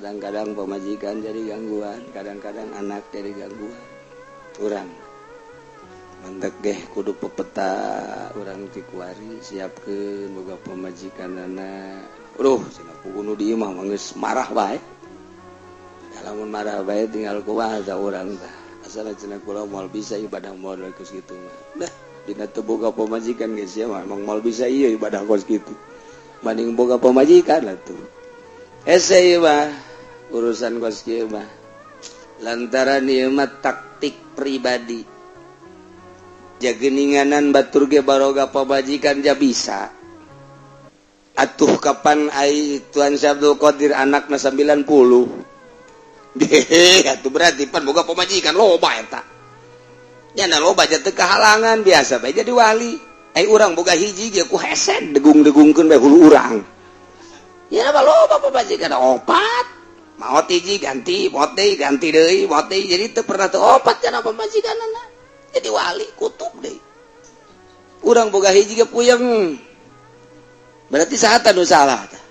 Kadang-kadang pamajikan jadi gangguan, kadang-kadang anak jadi gangguan. Urang mandek geh kudu pepeta urang ti kuari siapkeun boga pamajikan anak. Aduh, cenah puguh nu di imah mah geus marah bae. Lamun marah bae tinggal kumaha tah urang tah. Asal cenah kula moal bisa ibadah model kos kitu mah. Dah dina teu boga pamajikan geus sia mah emang moal bisa ieu ibadah kos kitu. Banding boga pamajikan lah tuh. Hese ieu mah urusan kos kieu mah. Lantaran ieu mah taktik pribadi. Jageninganan batur ge baroga pamajikan ja bisa. Atuh kapan ai Tuan Syekh Abdul Qadir anakna 90. Hehehe, atuh berarti pan boga pamajikan loba eta. Nyana loba ja teu kahalangan, biasa bae jadi wali. Ai urang boga hiji ge ku hesed degung-degungkeun bae hulu urang. Ya mah loba pamajikan opat. Maot hiji ganti, maot deui ganti deui, maot deui, jadi teu pernah teu opat cenah pamajikanana. Jadi wali kutub deui. Urang boga hiji ge puyeng. Berarti saha nu salah tah?